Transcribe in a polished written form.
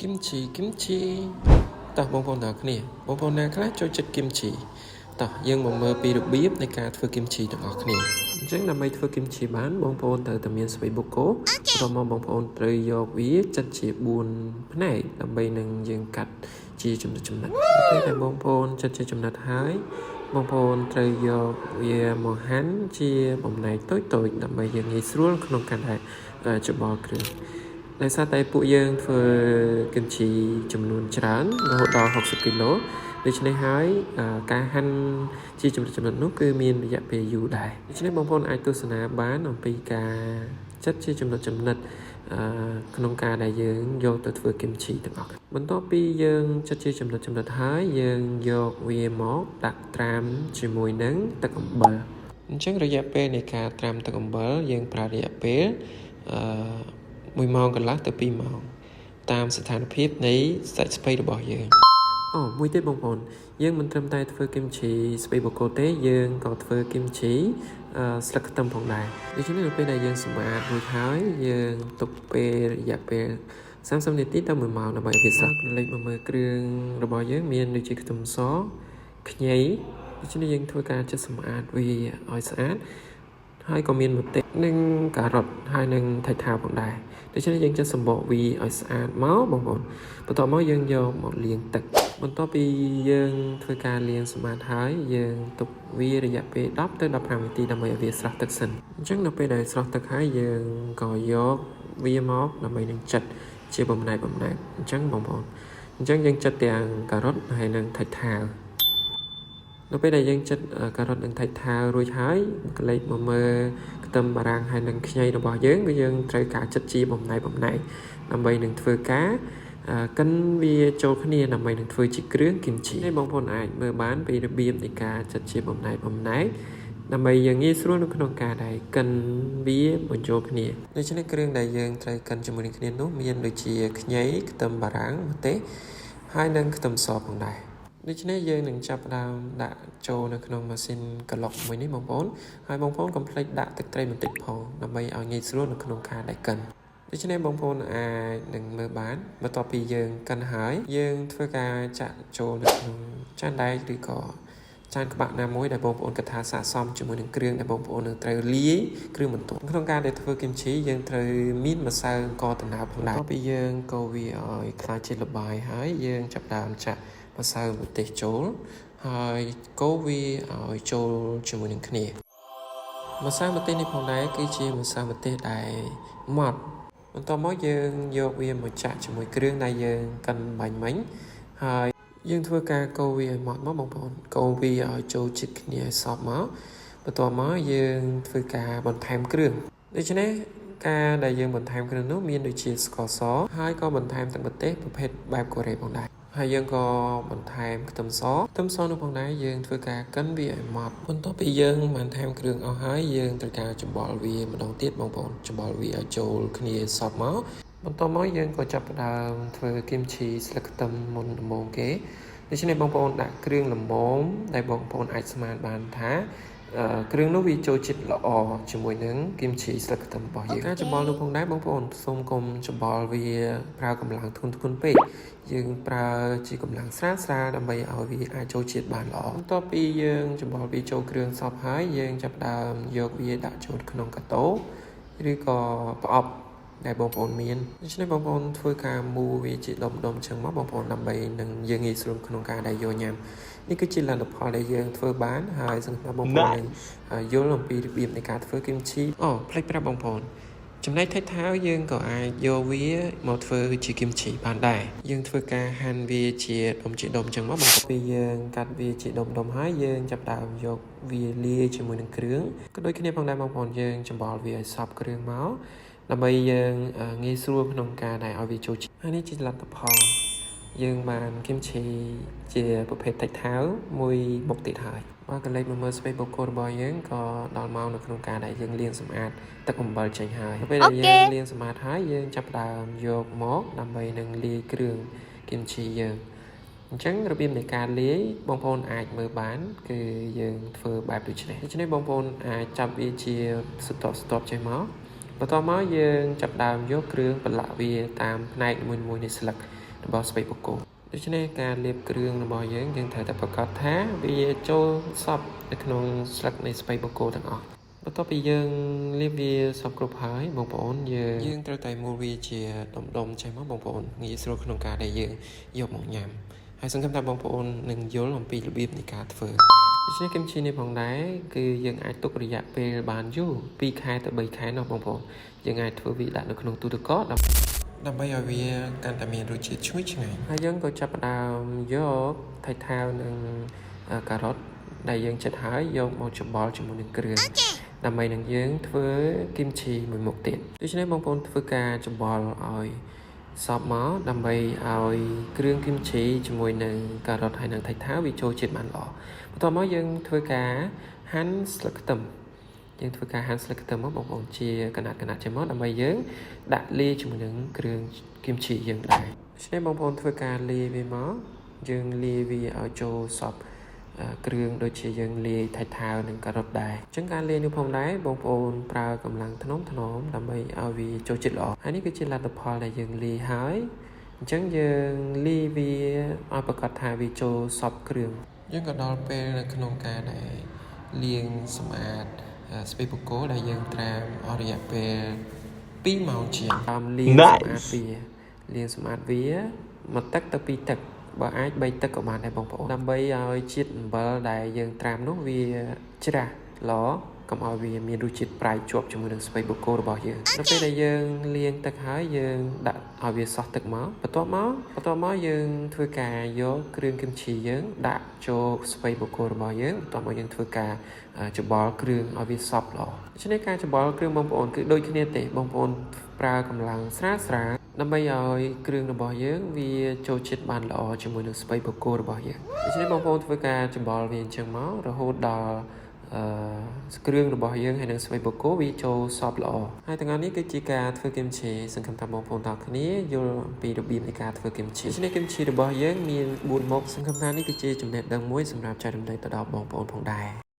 គឹមឈីគឹមឈីតោះបងប្អូនទាំងអស់គ្នាបងប្អូនណាខ្លះចូលចិត្តគឹមឈីតោះយើងមកមើលពីរបៀបនៃការធ្វើគឹមឈីទាំងអស់គ្នាអញ្ចឹងដើម្បីធ្វើគឹមឈីបានបងប្អូនត្រូវតែមានស្ពៃបូកូបន្ទាប់មកបងប្អូនត្រូវយកវាចិតជា4ផ្នែកដើម្បីនឹងយើងកាត់ជាចំណិតចំណិតពេលដែលបងប្អូនចិតជាចំណិតហើយបងប្អូនត្រូវយកវាមកហាន់ជាបំណែកតូចៗដើម្បីយើងងាយស្រួលក្នុងការដែលច្របល់គ្រឿង ដោយសារតែពួកយើងធ្វើគឹមឈីចំនួនច្រើនរហូតដល់60គីឡូដូច្នេះហើយការហាន់ជាចំណិតចំណិតនោះគឺមានរយៈពេលយូរដែរដូច្នេះបងប្អូនអាចទស្សនាបានអំពីការចិតជាចំណិតចំណិតអឺក្នុងការដែលយើងយកទៅធ្វើគឹមឈីទាំងអស់បន្ទាប់ពីយើងចិតជាចំណិតចំណិតហើយយើងយកវាមកដាក់ត្រាំជាមួយនឹងទឹកអំបិលអញ្ចឹងរយៈពេលនៃការត្រាំទឹកអំបិលយើងប្រើរយៈពេលអឺ1ម៉ោងកន្លះទៅ2ម៉ោងតាមស្ថានភាពនៃសាច់ស្ពៃរបស់យើងអូមួយទៀតបងប្អូនយើងមិនត្រឹមតែធ្វើគឹមឈីស្ពៃបូកូទេយើងក៏ធ្វើគឹមឈីអឺស្លឹកខ្ទឹមផងដែរដូច្នេះនៅពេលដែលយើងសម្អាតរួចហើយយើងទុកពេលរយៈពេល30នាទីទៅ1ម៉ោងដើម្បីឲ្យវាស្រស់ក្រឡេកមកមើលគ្រឿងរបស់យើងមានដូចជាខ្ទឹមសខ្ញីដូច្នេះយើងធ្វើការចិតសម្អាតវាឲ្យស្អាត ហើយក៏មានម្ទេសនិងការ៉ុតហើយនិងថៃថាវផងដែរដូច្នេះយើងចិតសម្បកវាឲ្យស្អាតមកបងប្អូនបន្ទាប់មកយើងយកមកលាងទឹកបន្ទាប់ពីយើងធ្វើការលាងសម្អាតហើយយើងទុកវារយៈពេល10ទៅ15នាទីដើម្បីឲ្យវាស្រស់ទឹកសិនអញ្ចឹងនៅពេលដែលស្រស់ទឹកហើយយើងក៏យកវាមកដើម្បីនឹងចិតជាបំណែកបំណែកអញ្ចឹងបងប្អូនអញ្ចឹងយើងចិតទាំងការ៉ុតហើយនិងថៃថាវ នៅពេលដែលយើងចិតការ៉ុតនិងថៃថាវរួចហើយក្រឡេកមកមើលខ្ទឹមបារាំងហើយនិងខ្ញីរបស់យើងគឺយើងត្រូវការចិតជាបំណែកបំណែកដើម្បីនឹងធ្វើការកិនវាចូលគ្នាដើម្បីនឹងធ្វើជាគ្រឿងគឹមឈីនេះបងប្អូនអាចមើលបានពីរបៀបនៃការចិតជាបំណែកបំណែកដើម្បីយើងងាយស្រួលនៅក្នុងការដែលកិនវាបញ្ចូលគ្នាដូច្នេះគ្រឿងដែលយើងត្រូវកិនជាមួយនឹងគ្នានោះមានដូចជាខ្ញីខ្ទឹមបារាំងម្ទេសហើយនិងខ្ទឹមសផងដែរដូច្នេះយើងនឹងចាប់ផ្ដើមដាក់ចូលនៅក្នុងម៉ាស៊ីនក្លុកមួយនេះបងប្អូនហើយបងប្អូនកុំភ្លេចដាក់ទឹកត្រីបន្តិចផងដើម្បីឲ្យងាយស្រួលនៅក្នុងការដែលកិនដូច្នេះបងប្អូនអាចនឹងមើលបានបន្ទាប់ពីយើងកិនហើយយើងធ្វើការចាក់ចូលនៅក្នុងចានដែកឬក៏ចានក្បាក់ណាមួយដែលបងប្អូនគិតថាស័ក្តិសមជាមួយនឹងគ្រឿងដែលបងប្អូននឹងត្រូវលាយគ្រឿងបន្ទាប់ក្នុងការដែលធ្វើគឹមឈីយើងត្រូវមានម្សៅអង្ករដំណើបផងដែរបន្ទាប់ពីយើងកូរវាឲ្យក្លាយជាល្បាយហើយយើងចាប់ផ្ដើមចាក់ម្សៅម្ទេសចូលហើយកូរវាឲ្យចូលជាមួយនឹងគ្នាម្សៅម្ទេសនេះផងដែរគឺជាម្សៅម្ទេសដែលម៉ត់បន្ទាប់មកយើងយកវាមកចាក់ជាមួយគ្រឿងដែលយើងកិនបាញ់មិញហើយយើងធ្វើការកូរវាឲ្យម៉ត់មកបងប្អូនកូរវាឲ្យចូលជិតគ្នាឲ្យសព្វមកបន្ទាប់មកយើងធ្វើការបន្ថែមគ្រឿងដូច្នេះការដែលយើងបន្ថែមគ្រឿងនោះមានដូចជាស្ករសហើយក៏បន្ថែមទឹកម្ទេសប្រភេទបែបកូរ៉េផងដែរហើយយើងក៏បន្ថែមខ្ទឹមសខ្ទឹមសនោះផងដែរយើងធ្វើការកិនវាឲ្យម៉ត់បន្ទាប់ពីយើងបន្ថែមគ្រឿងអស់ហើយយើងត្រូវការច្របល់វាម្ដងទៀតបងប្អូនច្របល់វាឲ្យចូលគ្នាសព្វមកបន្ទាប់មកយើងក៏ចាប់ផ្ដើមធ្វើគឹមឈីស្លឹកខ្ទឹមមុនដំបូងគេដូច្នេះបងប្អូនដាក់គ្រឿងល្មមដែលបងប្អូនអាចស្មានបានថាគ្រឿងនោះវាចូលជាតិល្អជាមួយនឹងគឹមឈីស្លឹកខ្ទឹមរបស់យើងការច្របល់នោះផងដែរបងប្អូនសូមកុំច្របល់វាប្រើកម្លាំងធ្ងន់ធ្ងរពេកយើងប្រើជាកម្លាំងស្រាលស្រាលដើម្បីឲ្យវាអាចចូលជាតិបានល្អបន្ទាប់ពីយើងច្របល់វាចូលគ្រឿងសព្វហើយយើងចាប់ផ្ដើមយកវាដាក់ចូលក្នុងកាតូឬក៏ប្រអប់ដែលបងប្អូនមានដូច្នេះបងប្អូនធ្វើការមូវាជាដុំដុំចឹងមកបងប្អូនដើម្បីនឹងយើងងាយស្រួលក្នុងការដែលយកញ៉ាំនេះគឺជាលទ្ធផលដែលយើងធ្វើបានហើយសង្ឃឹមថាបងប្អូននឹងយល់អំពីរបៀបនៃការធ្វើគឹមឈីអូភ្លេចប្រាប់បងប្អូនចំណែកថៃថាវយើងក៏អាចយកវាមកធ្វើជាគឹមឈីបានដែរយើងធ្វើការហាន់វាជាដុំជាដុំចឹងមកបន្ទាប់ពីយើងកាត់វាជាដុំដុំហើយយើងចាប់ផ្ដើមយកវាលាយជាមួយនឹងគ្រឿងក៏ដូចគ្នាផងដែរបងប្អូនយើងច្របល់វាឲ្យសព្វគ្រឿងមកដើម្បីយើងងាយស្រួលក្នុងការដែលឲ្យវាចូលហើយនេះជាលទ្ធផលយើងបានគឹមឈីជាប្រភេទតិចថាវមួយមុខទៀតហើយបើក្រឡេកមកមើលស្ពៃបូកូរបស់យើងក៏ដល់ម៉ោងនៅក្នុងការដែលយើងលាងសម្អាតទឹកអំបិលចេញហើយពេលដែលយើងលាងសម្អាតហើយយើងចាប់ផ្ដើមយកមកដើម្បីនឹងលាយគ្រឿងគឹមឈីយើងអញ្ចឹងរបៀបនៃការលាយបងប្អូនអាចមើលបានគឺយើងធ្វើបែបដូចនេះដូច្នេះបងប្អូនអាចចាប់វាជាស្ទាប់ស្ទាប់ចេះមកបន្ទាប់មកយើងចាប់ដើមយកគ្រឿងប្រឡាក់វាតាមផ្នែកមួយៗនៃស្លឹក របស់ស្ពៃបូកគោដូច្នេះការលាបគ្រឿងរបស់យើងយើងត្រូវតែប្រាកដថាវាចូលសព្វនៅក្នុងស្លឹកនៃស្ពៃបូកគោទាំងអស់បន្ទាប់ពីយើងលាបវាសព្វគ្រប់ហើយបងប្អូនយើងយើងត្រូវតែមូលវាជាដុំដុំចេះមកបងប្អូនងាយស្រួលក្នុងការដែលយើងយកមកញ៉ាំហើយសង្ឃឹមថាបងប្អូននឹងយល់អំពីរបៀបនៃការធ្វើដូច្នេះគឹមឈីនេះផងដែរគឺយើងអាចទុករយៈពេលបានយូរ2ខែទៅ3ខែនោះបងប្អូនយើងអាចធ្វើវាដាក់នៅក្នុងទូទឹកកកដើម្បីឲ្យវាកាន់តែមានរសជាតិឈ្ងុយឆ្ងាញ់ហើយយើងក៏ចាប់ផ្ដើមយកថៃថាវនិងការ៉ុតដែលយើងចិតហើយយកមកច្បល់ជាមួយនឹងគ្រឿងដើម្បីនឹងយើងធ្វើគីមឈីមួយមុខទៀតដូច្នេះបងប្អូនធ្វើការច្បល់ឲ្យសព្វមកដើម្បីឲ្យគ្រឿងគីមឈីជាមួយនឹងការ៉ុតហើយនិងថៃថាវវាចូលជាតិបានល្អបន្ទាប់មកយើងធ្វើការហាន់ស្លឹកខ្ទឹមយើងធ្វើការហាន់ស្លឹកខ្ទឹមមកបងប្អូនជាកណាត់កណាត់ចេញមកដើម្បីយើងដាក់លាយជាមួយនឹងគ្រឿងគីមឈីយើងដែរដូច្នេះបងប្អូនធ្វើការលាយវាមកយើងលាយវាឲ្យចូលសព្វគ្រឿងដូចជាយើងលាយថៃថាវនិងការ៉ុតដែរអញ្ចឹងការលាយនេះផងដែរបងប្អូនប្រើកម្លាំងធ្នមធ្នមដើម្បីឲ្យវាចូលជាតិល្អហើយនេះគឺជាលទ្ធផលដែលយើងលាយហើយអញ្ចឹងយើងលាយវាឲ្យប្រាកដថាវាចូលសព្វគ្រឿងយើងក៏ដល់ពេលនៅក្នុងការដែលលាងសម្អាតស្ពៃបូកគោដែលយើងត្រាំអស់រយៈពេល2ម៉ោងជាងតាមលាងសម្អាតវាលាងសម្អាតវាមួយទឹកទៅពីរទឹកបើអាច3ទឹកក៏បានដែរបងប្អូនដើម្បីឲ្យជាតិអំបិលដែលយើងត្រាំនោះវាច្រាស់ល្អកុំឲ្យវាមានរសជាតិប្រៃជាប់ជាមួយនឹងស្ពៃបូកគោរបស់យើងនៅពេលដែលយើងលាងទឹកហើយយើងដាក់ឲ្យវាសោះទឹកមកបន្ទាប់មកបន្ទាប់មកយើងធ្វើការយកគ្រឿងគីមឈីយើងដាក់ចូលស្ពៃបូកគោរបស់យើងបន្ទាប់មកយើងធ្វើការច្បល់គ្រឿងឲ្យវាសព្វល្អដូច្នេះការច្បល់គ្រឿងបងប្អូនគឺដូចគ្នាទេបងប្អូនប្រើកម្លាំងស្រាលស្រាលដើម្បីឲ្យគ្រឿងរបស់យើងវាចូលជាតិបានល្អជាមួយនឹងស្ពៃបូកគោរបស់យើងដូច្នេះបងប្អូនធ្វើការច្បល់វាអញ្ចឹងមករហូតដល់អឺគ្រឿងរបស់យើងហើយនឹងស្ពៃបូកគោវាចូលសព្វល្អហើយទាំងអស់នេះគឺជាការធ្វើគីមឈីសង្ឃឹមថាបងប្អូនទាំងគ្នាយល់អំពីរបៀបនៃការធ្វើគីមឈីដូច្នេះគីមឈីរបស់យើងមាន4មុខសង្ឃឹមថានេះគឺជាចំណេះដឹងមួយសម្រាប់ចែករំលែកទៅដល់បងប្អូនផងដែរ។